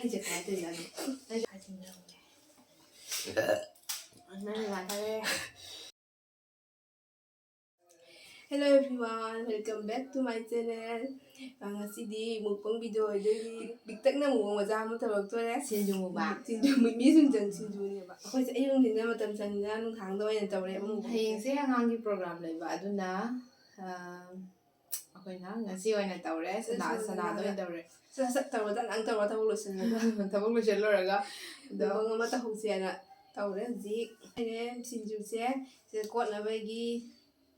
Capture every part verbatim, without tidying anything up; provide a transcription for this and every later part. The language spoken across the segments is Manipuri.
ꯑꯩꯁꯦ ꯀꯃꯥꯏꯅ ꯇꯧꯔꯤꯖꯥꯠꯅꯣ? ꯑꯩꯁꯦ ꯀꯥꯏ ꯆꯪꯈ꯭ꯔꯕꯅꯦ? ꯅꯪꯒꯤ ꯃꯥꯟꯅꯔꯦ꯫ Hello everyone, welcome back to my channel. ꯑ, ꯉꯁꯤꯗꯤ mukbang video ꯑꯣꯏꯗꯣꯏꯅꯤ꯫ ꯄꯤꯛꯇꯛꯅ mukbang ꯃꯆꯥ ꯑꯃ ꯇꯧꯔꯛꯇꯣꯔꯦ꯫ ꯁꯤꯡꯖꯨ mukbang꯫ ꯁꯤꯡꯖꯨ, ꯃꯤꯃꯤ ꯁꯤꯡꯖꯪ ꯁꯤꯡꯖꯨꯅꯦꯕ꯫ ꯑꯩꯈꯣꯏꯁꯦ ꯑꯌꯨꯛ ꯅꯨꯡꯊꯤꯟꯗ ꯃꯇꯝ ꯁꯪꯗꯅ ꯅꯨꯡꯗꯥꯡꯗ ꯑꯣꯏꯅ ꯇꯧꯔꯦꯕ mukbang꯫ ꯍꯌꯦꯡꯁꯦ ꯑꯉꯥꯡꯒꯤ program ꯂꯩꯕ, ꯑꯗꯨꯅ, ꯑ, ꯑꯩꯈꯣꯏꯅ ꯉꯁꯤ ꯑꯣꯏꯅ ꯇꯧꯔꯦ, ꯁꯅꯥ-, ꯁꯅꯥꯗ ꯑꯣꯏꯅ ꯇꯧꯔꯦ꯫ ꯁꯠ ꯁꯠ ꯇꯧꯔꯣ, ꯇꯛ ꯂꯥꯎ ꯇꯧꯔꯣ, ꯊꯕꯛ ꯂꯣꯏꯁꯤꯜꯂꯒ꯫ ꯊꯕꯛ ꯂꯣꯏꯁꯤꯜꯂꯣꯏꯔꯒ ꯑꯗꯣ mukbang ꯑꯃ ꯇꯧꯍꯧꯁꯦꯅ ꯇꯧꯔꯦ ꯍꯧꯖꯤꯛ꯫ ꯑꯩꯅ ꯁꯤꯡꯖꯨꯁꯦ ꯁꯤꯗ ꯀꯣꯠꯅꯕꯒꯤ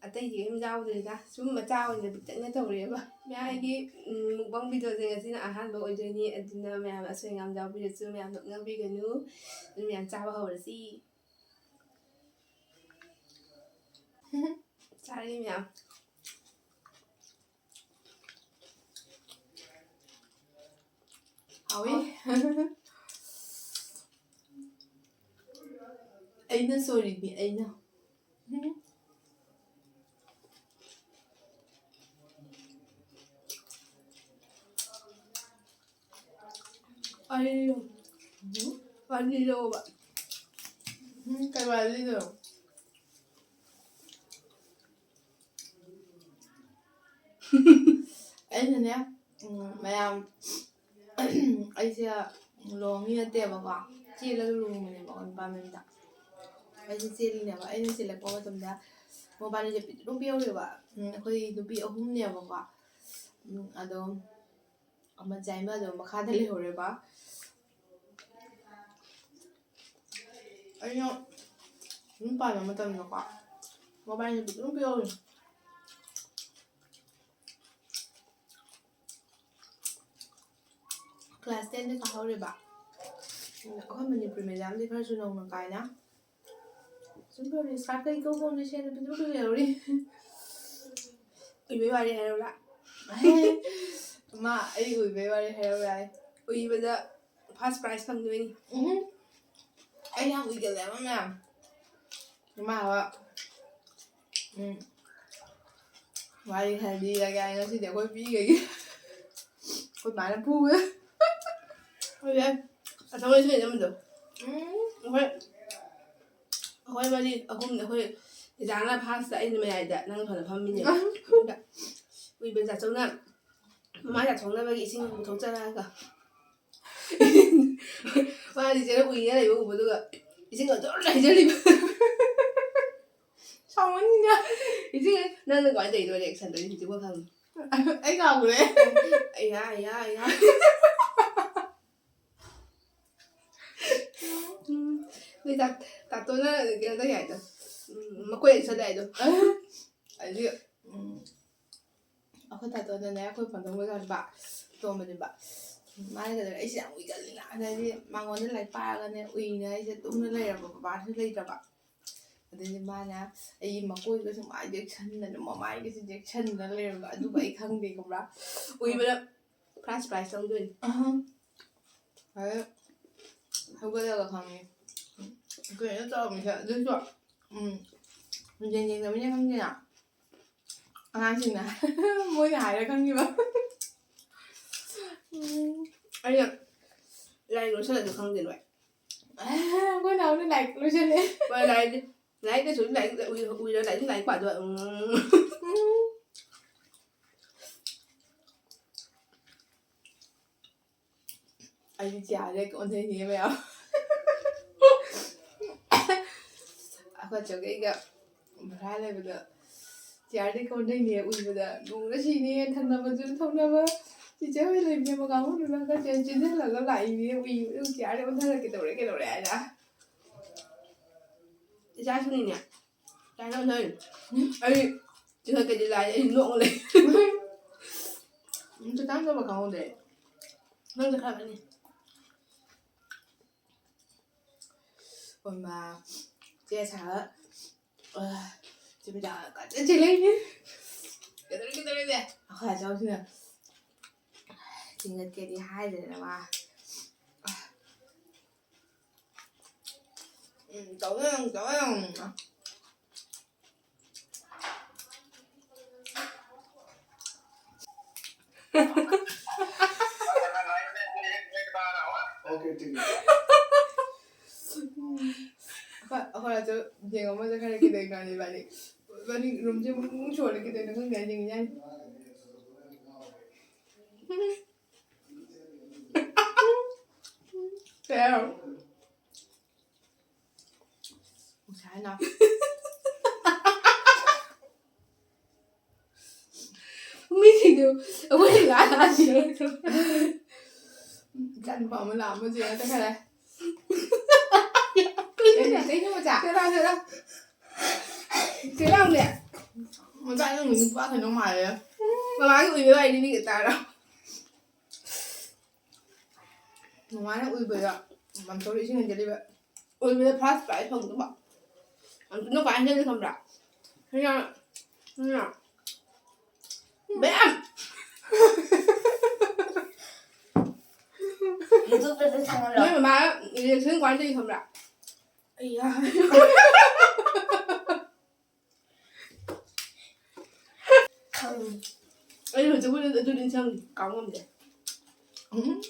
ꯑꯇꯩꯗꯤ ꯀꯩꯝ ꯌꯥꯎꯗ꯭ꯔꯦꯗ, ꯁꯨꯝ ꯃꯆꯥ ꯑꯣꯏꯅ ꯄꯤꯛꯇꯛꯅ ꯇꯧꯔꯦꯕ꯫ ꯃꯌꯥꯝꯒꯤ, ꯎꯝ, mukbang videoꯁꯦ ꯉꯁꯤꯅ ꯑꯍꯥꯟꯕ ꯑꯣꯏꯗꯣꯏꯅꯤ, ꯑꯗꯨꯅ ꯃꯌꯥꯝ ꯑꯁꯣꯏ ꯑꯉꯥꯝ ꯌꯥꯎꯕꯤꯔꯁꯨ ꯃꯌꯥꯝ ꯅꯣꯛꯅꯕꯤꯒꯅꯨ꯫ ꯑꯗꯨ ꯃꯌꯥꯝ ꯆꯥꯕ ꯍꯧꯔꯁꯤ꯫ ꯆꯥꯔꯤ ꯃꯌꯥꯝ꯫ ꯍꯥꯎꯋꯤ꯫ ꯑꯩꯅ ꯁꯣꯏꯔꯤꯅꯤ, ꯑꯩꯅ꯫ ꯋꯥꯔꯤ ꯂꯤꯔꯛꯑꯣ꯫ ꯎꯝ? ꯋꯥꯔꯤ ꯂꯤꯔꯛꯑꯣꯕ꯫ ꯎꯝ, ꯀꯩ ꯋꯥꯔꯤ ꯂꯤꯗꯣꯏꯅꯣ? ꯑꯩꯅꯅꯦ, ꯎꯝ, ꯃꯌꯥꯝ, ꯑꯩꯁꯦ ꯂꯨꯍꯣꯡꯉꯤ ꯅꯠꯇꯦꯕꯀꯣ, ꯆꯦꯜꯂꯒ ꯂꯨꯍꯣꯡꯕꯅꯦꯕꯀꯣ ꯅꯨꯄꯥ ꯃꯌꯨꯝꯗ꯫ ꯑꯩꯁꯦ ꯆꯦꯜꯂꯤꯅꯦꯕ꯫ ꯑꯩꯅ ꯆꯦꯜꯂꯛꯄ ꯃꯇꯝꯗ ꯃꯕꯥꯅꯤꯁꯦ ꯄꯤꯛꯇ꯭ꯔꯨ ꯄꯤꯛꯍꯧꯔꯦꯕ꯫ ꯎꯝ, ꯑꯩꯈꯣꯏ ꯅꯨꯄꯤ ꯑꯍꯨꯝꯅꯦꯕꯀꯣ꯫ ꯎꯝ, ꯑꯗꯣ ꯑꯃ ꯆꯥꯏꯃꯗꯣ ꯃꯈꯥꯗ ꯂꯩꯍꯧꯔꯦꯕ꯫ ꯑꯩꯅ ꯌꯨꯝ ꯄꯥꯟꯕ ꯃꯇꯝꯗꯀꯣ ꯃꯕꯥꯅꯤ ꯄꯤꯛꯇ꯭ꯔꯨ ꯄꯤꯛꯍꯧꯔꯦ꯫ Class tenꯗ ꯀꯥꯍꯧꯔꯦꯕ꯫ ꯑꯩꯈꯣꯏ ꯃꯅꯤꯄꯨꯔꯤ mediumꯗꯤ ꯈꯔꯁꯨ ꯅꯧꯅ ꯀꯥꯏꯅ꯫ ꯁꯨꯝ ꯇꯧꯔꯤ, ꯁꯥꯔ ꯀꯩ ꯀꯧꯕ ꯅꯣꯏꯁꯦ ꯅꯨꯄꯤꯗꯨ ꯀꯩ ꯂꯩꯍꯧꯔꯤ? ꯎꯏꯕꯩ ꯋꯥꯔꯤ ꯍꯥꯏꯔꯛꯎꯔꯥ? ꯃꯥ ꯑꯩ ꯎꯏꯕꯩ ꯋꯥꯔꯤ ꯍꯥꯏꯔꯛꯎꯔꯥ? ꯎꯏꯕꯗ first prize ꯐꯪꯗꯣꯏꯅꯤ꯫ ꯎꯝ꯫ ꯑꯩ ꯌꯥꯝ ꯎꯏꯒꯜꯂꯦꯕ ꯃꯌꯥꯝ꯫ ꯏꯃꯥ ꯍꯣꯏ꯫ ꯎꯝ꯫ ꯋꯥꯔꯤ ꯈꯔ ꯂꯤꯔꯒꯦ ꯍꯥꯏ ꯉꯁꯤꯗꯤ ꯑꯩꯈꯣꯏ ꯄꯤꯈꯩꯒꯤ꯫ ꯑꯩꯈꯣꯏ ꯃꯥꯅ ꯐꯨꯕ꯫ ꯑꯗꯨ ꯌꯥꯏ꯫ ꯑꯆꯧꯕ ꯂꯩꯁꯨ ꯂꯩꯅꯕꯗꯣ꯫ ꯎꯝ꯫ ꯑꯩꯈꯣꯏ ꯑꯩꯈꯣꯏ ꯃꯔꯤ ꯑꯍꯨꯝꯅꯤ꯫ ꯑꯩꯈꯣꯏ ꯗꯤꯖꯥꯅ ꯐꯥꯔꯁꯇ, ꯑꯩꯅ ꯃꯌꯥꯏꯗ, ꯅꯪꯅ ꯐꯅ ꯐꯝꯃꯤꯅꯦꯕ꯫ ꯎꯏꯕ ꯆꯥꯆꯧꯅ ꯃꯃꯥ ꯆꯥꯊꯣꯛꯅꯕꯒꯤ ꯏꯁꯤꯡ ꯄꯨꯊꯣꯛꯆꯔꯛꯑꯒ ꯃꯥꯗꯤ ꯆꯦꯔ ꯎꯏꯅ ꯂꯩꯕ ꯎꯕꯗꯨꯒ ꯏꯁꯤꯡ ꯑꯗꯨꯝ ꯍꯩꯖꯜꯂꯤꯕ꯫ ꯁꯥꯎꯃꯟꯒꯤꯅ꯫ ꯏꯁꯤꯡ ꯅꯪꯅ ꯀꯃꯥꯏꯅ ꯇꯧꯔꯤꯅꯣ ꯔꯤꯌꯦꯛꯁꯟꯗꯣ ꯑꯩ ꯍꯧꯖꯤꯛꯐꯥꯎ ꯈꯪꯉꯤ꯫ ꯑꯩ ꯀꯥꯎꯈ꯭ꯔꯦ꯫ ꯑꯩꯌꯥ ꯑꯩꯌꯥ ꯑꯩꯌꯥ꯫ ꯎꯝ, ꯅꯣꯏ ꯇꯥ-, ꯇꯥꯇꯣꯅ ꯀꯩꯅꯣ ꯇꯧ ꯌꯥꯏꯗꯣ꯫ ꯎꯝ, ꯃꯀꯣꯏ ꯌꯩꯁꯜꯂꯦ ꯍꯥꯏꯗꯣ꯫ ꯑꯗꯨꯗꯤ, ꯎꯝ, ꯑꯩꯈꯣꯏ ꯇꯥꯇꯣꯅꯅꯦ ꯑꯩꯈꯣꯏ ꯐꯝꯗꯝ ꯑꯣꯏꯀꯥꯟꯗ ꯇꯣꯝꯕꯅꯦꯕ꯫ ꯃꯥꯅ ꯀꯩꯗꯧꯔꯦ, ꯑꯩꯁꯦ ꯌꯥꯝ ꯎꯏꯒꯜꯂꯤꯅ꯫ ꯑꯗꯩꯗꯤ ꯃꯉꯣꯟꯗ ꯂꯥꯏꯔꯤꯛ ꯄꯥꯔꯒꯅꯦ ꯎꯏꯅ ꯑꯩꯁꯦ ꯇꯨꯝꯅ ꯂꯩꯔꯕ, ꯕꯕꯥꯁꯨ ꯂꯩꯇ꯭ꯔꯕ꯫ ꯑꯗꯩꯗꯤ ꯃꯥꯅ ꯑꯩꯒꯤ ꯃꯀꯣꯏꯒꯁꯨ ꯃꯥꯏ ꯌꯦꯛꯁꯟꯗꯅ, ꯃꯃꯥꯏꯒꯁꯨ ꯌꯦꯛꯁꯟꯗꯅ ꯂꯩꯔꯝꯕ꯫ ꯑꯗꯨꯒ ꯑꯩ ꯈꯪꯗꯦ, ꯈꯪꯕ꯭ꯔꯥ? ꯎꯏꯕꯗ ꯐꯥꯔꯁ ꯄ꯭ꯔꯥꯏꯖ ꯂꯧꯗꯣꯏꯅꯤ꯫ ꯑꯍ꯫ ꯑꯗꯩ ꯍꯧꯒꯠꯂꯒ ꯈꯪꯉꯦ꯫ ꯀꯩꯅꯣ ꯇꯧꯔꯝꯃꯤꯁꯦ? ꯑꯗꯨꯁꯨ, ꯎꯝ, ꯃꯤꯡꯁꯦꯜ ꯌꯦꯡꯗꯕꯅꯤꯅ ꯈꯪꯗꯦꯅ꯫ ꯑꯉꯥꯡꯁꯤꯡꯅ ꯃꯣꯏꯅ ꯍꯥꯏꯔ ꯈꯪꯉꯤꯕ꯫ ꯎꯝ꯫ ꯑꯩꯅ ꯂꯥꯏꯔꯤꯛ ꯂꯣꯏꯁꯜꯂꯁꯨ ꯈꯪꯗꯦ ꯅꯣꯏ꯫ ꯑꯩꯈꯣꯏ ꯅꯥꯎꯅ ꯂꯥꯏꯔꯤꯛ ꯂꯣꯏꯁꯜꯂꯦ꯫ ꯍꯣꯏ, ꯂꯥꯏꯔꯤꯛ, ꯂꯥꯏꯔꯤꯛꯇꯁꯨ ꯂꯥꯏꯔꯤꯛ ꯎꯏ-, ꯎꯏꯔ ꯂꯥꯏꯔꯤꯛ, ꯂꯥꯏꯔꯤꯛ ꯄꯥꯗꯣꯏ꯫ ꯎꯝ꯫ ꯎꯝ꯫ ꯑꯩꯗꯤ ꯆꯤꯌꯥꯔꯗ ꯍꯦꯛꯇ ꯑꯣꯟꯊꯩꯅꯦ ꯃꯌꯥꯝ꯫ ꯑꯩꯈꯣꯏ ꯆꯧꯀꯤꯒ ꯚꯔꯥ ꯂꯩꯕꯗ ꯆꯤꯌꯥꯔꯗ ꯍꯦꯛꯇ ꯑꯣꯟꯊꯩꯅꯦ ꯎꯏꯕꯗ꯫ ꯅꯣꯡꯅ ꯁꯤꯅꯦ, ꯊꯪꯅꯕꯗꯨ ꯊꯪꯅꯕ ꯆꯤꯆꯦ ꯍꯣꯏ ꯂꯩꯃꯤꯟꯅꯕ ꯀꯥꯡꯕꯨꯗꯨꯅ ꯈꯔ ꯆꯦꯟ-, ꯆꯦꯟꯁꯤꯜꯂꯒ ꯂꯥꯛꯏꯅꯦ, ꯎꯏ, ꯎꯏ, ꯆꯤꯌꯥꯔꯗ ꯑꯣꯟꯊꯔ ꯀꯩꯗꯧꯔꯦ, ꯀꯩꯗꯧꯔꯦ ꯍꯥꯏꯅ꯫ ꯏꯆꯥꯁꯨꯅꯤꯅꯦ꯫ ꯀꯥꯏꯅ ꯎꯅꯔꯤ꯫ ꯑꯩ ꯆꯤꯡꯈꯠꯀꯗꯤ ꯂꯥꯏ, ꯑꯩ ꯅꯣꯛꯑ ꯂꯩ꯫ ꯎꯝ, ꯈꯤꯇꯪ ꯆꯠꯄ ꯈꯪꯍꯧꯗꯦ꯫ ꯅꯪ ꯆꯠꯈ꯭ꯔꯕꯅꯤ꯫ ꯑꯣꯏꯃꯥ, ꯆꯦ ꯁꯥ, ꯑ, ꯆꯦ ꯃꯤꯗꯥ ꯀꯥꯆꯦꯟ ꯆꯦꯜꯂꯛꯏꯅꯦ꯫ ꯀꯩꯗꯧꯔꯤ, ꯀꯩꯗꯧꯔꯤꯒꯦ? ꯑꯩꯈꯣꯏ ꯑꯆꯧꯁꯤꯅ ꯆꯤꯡꯈꯠꯀꯦꯗꯤ ꯍꯥꯏꯗ꯭ꯔꯦꯗ ꯃꯥ꯫ ꯎꯝ, ꯇꯧꯋꯦ, ꯇꯧꯋꯦ꯫ ꯍꯣꯔꯥꯁꯨ ꯌꯦꯡꯉꯝꯃ ꯆꯠꯈ꯭ꯔꯦ꯫ ꯀꯩꯗꯧꯔꯤꯅꯣ ꯏꯕꯥꯅꯤ? ꯏꯕꯥꯅꯤ ꯔꯨꯝꯁꯦ ꯃꯨꯛ ꯃꯨꯛ ꯁꯣꯜꯂꯦ꯫ ꯀꯩꯗꯧꯔꯤꯅꯣ ꯈꯪꯗꯦ꯫ ꯌꯦꯡꯉꯤ ꯌꯥꯅꯤ꯫ ꯀꯩ ꯍꯥꯏꯅꯣ? ꯉꯁꯥꯏꯅ ꯃꯤꯁꯤꯡꯗꯨ ꯑꯩꯈꯣꯏ ꯂꯥꯛꯑ ꯏꯆꯥꯅꯨꯄꯥ ꯑꯃ ꯂꯥꯛꯑꯝꯃꯁꯦ ꯍꯦꯛꯇ ꯈꯔ꯫ ꯀꯩꯅꯣ, ꯀꯩꯅꯣ ꯃꯆꯥ? ꯆꯦ ꯂꯥꯎ, ꯆꯦ ꯂꯥꯎ꯫ ꯆꯦ ꯂꯥꯎꯅꯦ꯫ ꯃꯆꯥ ꯅꯪ ꯅꯨꯄꯥ ꯀꯩꯅꯣ ꯃꯥꯜꯂꯦ꯫ ꯃꯃꯥꯒꯤ ꯎꯏꯕ ꯋꯥꯔꯤꯗꯤ ꯂꯤꯒꯦ ꯇꯥꯔꯣ꯫ ꯅꯨꯡꯉꯥꯏꯅ ꯎꯏꯕꯗ ꯃꯝꯇꯧꯔ ꯏꯁꯤꯡ ꯍꯩꯖꯤꯜꯂꯤꯕ꯫ ꯎꯏꯕꯗ first prize ꯐꯪꯗꯧꯕ꯫ ꯑꯗꯨꯅ ꯀꯃꯥꯏꯅ ꯍꯩꯖꯤꯜꯂꯤ ꯈꯪꯕ꯭ꯔꯥ? ꯁꯤꯅ, ꯁꯤꯅ꯫ ꯃꯌꯥꯝ! YouTubeꯇꯁꯨ ꯊꯥꯒꯠꯂꯣ꯫ ꯅꯣꯏ ꯃꯃꯥ reaction ꯀꯃꯥꯏꯅ ꯇꯧꯔꯤ ꯈꯪꯕ꯭ꯔꯥ? ꯑꯩꯌꯥ꯫ ꯈꯪꯉꯤ꯫ ꯑꯩ ꯍꯧꯖꯤꯛ ꯑꯗꯨ ꯅꯤꯡꯁꯤꯡꯉꯤ, ꯀꯥꯎ ꯉꯝꯗꯦ꯫ ꯎꯝ꯫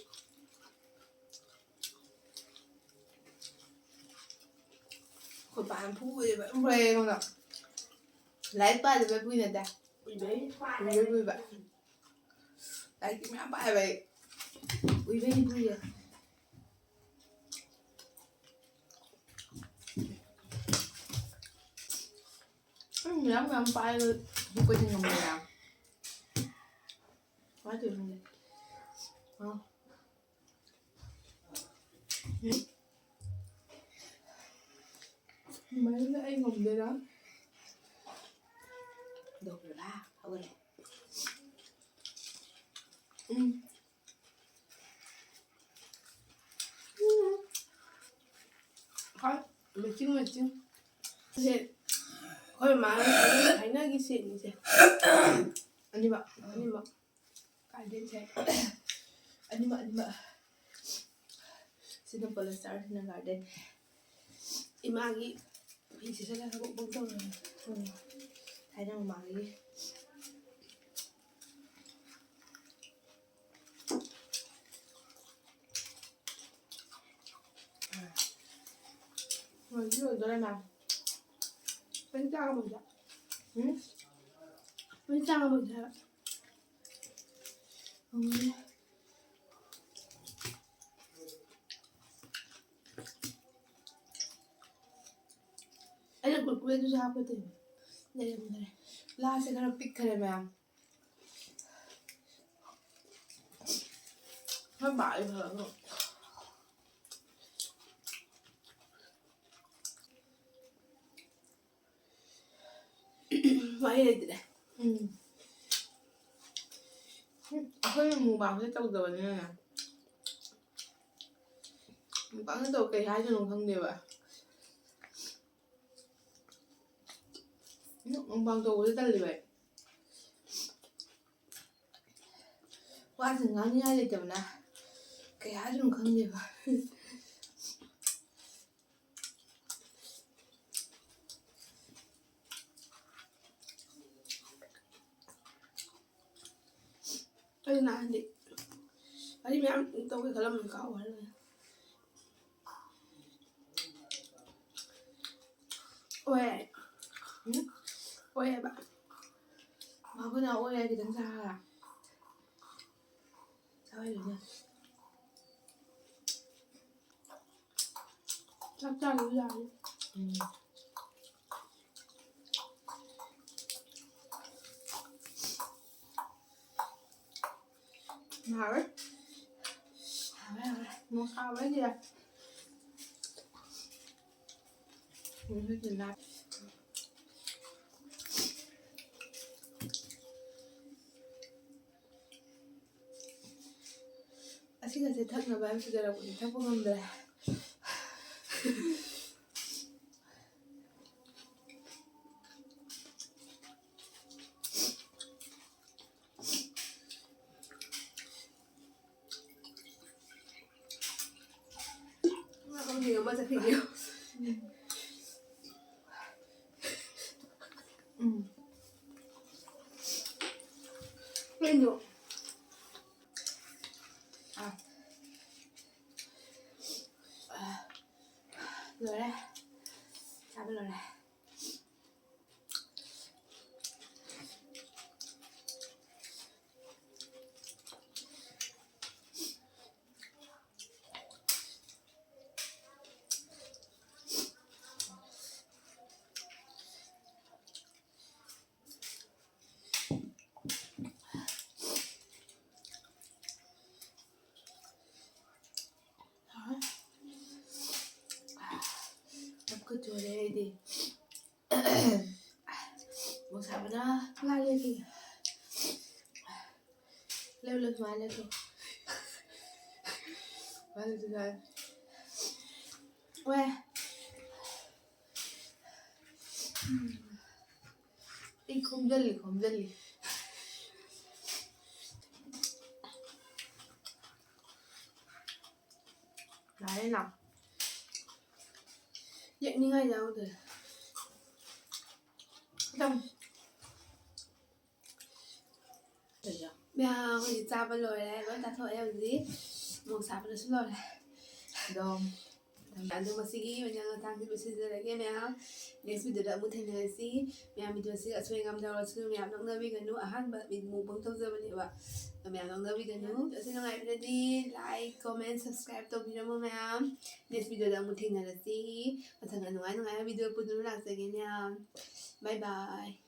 ꯑꯩꯈꯣꯏ ꯄꯥꯅ ꯐꯨꯕꯁꯦ ꯐꯖꯅ ꯐꯨꯔꯛꯑꯦ ꯑꯩꯉꯣꯟꯗ꯫ ꯂꯥꯏꯔꯤꯛ ꯄꯥꯗꯕꯩ ꯐꯨꯏ ꯅꯠꯇꯦ꯫ ꯎꯏꯕꯩ ꯐꯨꯏꯕ꯫ ꯂꯥꯏꯔꯤꯛꯇꯤ ꯃꯌꯥꯝ ꯄꯥꯏꯕ ꯑꯩ꯫ ꯎꯏꯕꯩ ꯐꯨꯏꯌꯦ꯫ ꯎꯝ, ꯃꯌꯥꯝ ꯃꯌꯥꯝ ꯄꯥꯏꯕ ꯍꯤꯞꯄꯗꯤ ꯉꯝꯃꯣꯏꯗ꯫ ꯀꯃꯥꯏ ꯇꯧꯔꯤꯅꯣ ꯈꯪꯗꯦ꯫ ꯑꯥ꯫ ꯎꯝ꯫ ꯃꯔꯝꯗꯤ ꯑꯩ ꯉꯝꯗꯣꯏꯔꯥ? ꯗꯣꯛꯇꯔꯗ ꯍꯧꯒꯠꯂꯦ꯫ ꯎꯝ꯫ ꯍꯣꯏ, matching, matching꯫ ꯁꯦ, ꯑꯩꯈꯣꯏ ꯃꯥꯅ ꯊꯥꯏꯅꯒꯤ setꯅꯤꯁꯦ꯫ ꯑꯅꯤꯃꯛ, ꯑꯅꯤꯃꯛ꯫ Gardenꯁꯦ꯫ ꯑꯅꯤꯃꯛ, ꯑꯅꯤꯃꯛ꯫ ꯁꯤꯅ polyester, ꯁꯤꯅ garden꯫ ꯏꯃꯥꯒꯤ ꯐꯤꯁꯦ ꯆꯠꯂꯒ ꯀꯣꯛ ꯀꯣꯛ ꯇꯧꯔꯝꯃꯦ꯫ ꯎꯝ꯫ ꯊꯥꯏꯅ ꯃꯃꯥꯒꯤ꯫ ꯃꯍꯤ ꯑꯣꯏꯗꯣꯏꯅꯦ꯫ ꯂꯣꯏꯔꯦ ꯃꯌꯥꯝ꯫ ꯂꯣꯏ ꯆꯥ ꯉꯝꯃꯣꯏꯗ꯫ ꯎꯝ? ꯂꯣꯏ ꯆꯥ ꯉꯝꯃꯣꯏꯗ ꯍꯥꯏꯕ꯫ ꯎꯝ꯫ ꯑꯩꯅ ꯀꯨꯔꯀꯨꯔꯦꯗꯨꯁꯨ ꯍꯥꯞꯀꯗꯣꯏꯅꯦ꯫ ꯂꯩꯔꯝꯗꯔꯦ꯫ ꯒ꯭ꯂꯥꯁꯁꯦ ꯈꯔ ꯄꯤꯛꯈꯔꯦ ꯃꯌꯥꯝ꯫ ꯈꯔ ꯕꯥꯛꯑꯦ ꯈꯔ ꯑꯗꯨꯝ꯫ ꯋꯥꯍꯩ ꯂꯩꯇ꯭ꯔꯦ꯫ ꯎꯝ꯫ ꯎꯝ, ꯑꯩꯈꯣꯏꯅ ꯃꯨꯛꯕꯥꯡꯁꯦ ꯇꯧꯗꯕꯅꯤꯅꯅꯦ꯫ ꯃꯨꯛꯕꯥꯡꯁꯦ ꯇꯧ ꯀꯩ ꯍꯥꯏꯗꯣꯏꯅꯣ ꯈꯪꯗꯦꯕ꯫ ꯎꯝ, ꯃꯨꯛꯕꯥꯡ ꯇꯧꯕꯁꯦ ꯇꯜꯂꯦꯕ ꯑꯩ꯫ ꯋꯥꯁꯦ ꯉꯥꯡꯅꯤꯡꯉꯥꯏ ꯂꯩꯇꯕꯅ ꯀꯩ ꯍꯥꯏꯗꯣꯏꯅꯣ ꯈꯪꯗꯦꯕ꯫ ꯑꯩ ꯅꯍꯥꯟꯗꯤ ꯋꯥꯔꯤ ꯃꯌꯥꯝ ꯇꯧꯒꯦ ꯈꯜꯂꯝꯕꯅꯤ, ꯀꯥꯎꯈ꯭ꯔꯦ ꯂꯣꯏꯅ꯫ ꯑꯣꯏ꯫ ꯎꯝ? ꯑꯣꯏꯌꯦꯕ꯫ ꯃꯥꯈꯣꯏꯅ ꯑꯣꯏ ꯍꯥꯏ ꯈꯤꯇꯪ ꯆꯥꯔꯒ꯫ ꯆꯥꯎꯍꯜꯂꯨꯅꯦ꯫ ꯆꯥꯛ ꯆꯥꯔꯨ ꯌꯥꯔꯦ꯫ ꯎꯝ꯫ ꯌꯥꯔꯦ꯫ ꯌꯥꯔꯦ, ꯌꯥꯔꯦ꯫ ꯃꯣꯔꯣꯛ ꯁꯥꯕꯩꯗꯤ ꯌꯥꯏ꯫ ꯎꯝ, ꯍꯧꯖꯤꯛꯇꯤ ꯂꯥꯏ꯫ ꯑꯁꯤꯒꯁꯦ ꯊꯛꯅꯕ ꯍꯥꯏꯕ ꯁꯤꯗꯔꯛꯄꯗꯤ ꯊꯛꯄ ꯉꯝꯗ꯭ꯔꯦ꯫ ꯈꯪꯗꯦ, ꯑꯃ ꯆꯠꯈꯤꯒꯦ꯫ ꯎꯝ꯫ ꯀꯩꯅꯣ? ꯑꯥ꯫ ꯑꯥ꯫ ꯂꯣꯏꯔꯦ꯫ ꯆꯣꯔꯦ ꯑꯩꯗꯤ꯫ ꯃꯣꯔꯣꯛ ꯁꯥꯕꯅ ꯉꯥꯏ ꯂꯩꯔꯤ꯫ ꯂꯩꯌꯨ, ꯂꯩꯌꯨ, ꯁꯨꯃꯥꯏꯅ ꯂꯩꯌꯨ꯫ ꯁꯨꯃꯥꯏꯅ ꯂꯩꯌꯨ, ꯁꯨꯃꯥꯏꯅ꯫ ꯋꯦ꯫ ꯎꯝ꯫ ꯑꯩ ꯈꯣꯝꯖꯜꯂꯤ, ꯈꯣꯝꯖꯜꯂꯤ꯫ ꯌꯥꯔꯦꯅ꯫ ꯌꯦꯛꯅꯤꯡꯉꯥꯏ ꯌꯥꯎꯗ꯭ꯔꯦ꯫ ꯑꯗꯨꯝ꯫ ꯀꯩꯅꯣ? ꯃꯌꯥꯝ ꯍꯧꯖꯤꯛ ꯆꯥꯕ ꯂꯣꯏꯔꯦ, ꯂꯣꯏ ꯆꯥꯊꯣꯛꯑꯦ ꯍꯧꯖꯤꯛ꯫ ꯃꯣꯔꯣꯛ ꯁꯥꯕꯗꯁꯨ ꯂꯣꯏꯔꯦ꯫ ꯑꯗꯣ ꯑꯗꯣ ꯉꯁꯤꯒꯤ ꯑꯣꯏꯅ ꯃꯇꯥꯡꯁꯤ ꯂꯣꯏꯁꯤꯟꯖꯔꯒꯦ ꯃꯌꯥꯝ꯫ Next video ꯗ ꯑꯃꯨꯛ ꯊꯦꯡꯅꯔꯁꯤ꯫ ꯃꯌꯥꯝ video ꯁꯤ ꯑꯁꯣꯏ ꯑꯉꯥꯝ ꯌꯥꯎꯔꯁꯨ ꯃꯌꯥꯝ ꯅꯣꯛꯅꯕꯤꯒꯅꯨ꯫ ꯑꯍꯥꯟꯕ mukbang ꯇꯧꯖꯕꯅꯦꯕ꯫ ꯑꯗꯣ ꯃꯌꯥꯝ ꯅꯣꯛꯅꯕꯤꯒꯅꯨ꯫ Video ꯁꯤ ꯅꯨꯡꯉꯥꯏꯕꯤꯔꯗꯤ like, comment, subscribe ꯇꯧꯕꯤꯔꯝꯃꯣ ꯃꯌꯥꯝ꯫ Next video ꯗ ꯑꯃꯨꯛ ꯊꯦꯡꯅꯔꯁꯤ꯫ ꯃꯊꯪꯗ ꯅꯨꯡꯉꯥꯏ ꯅꯨꯡꯉꯥꯏꯕ video ꯄꯨꯗꯨꯅ ꯂꯥꯛꯆꯒꯦ ꯃꯌꯥꯝ꯫ Bye bye꯫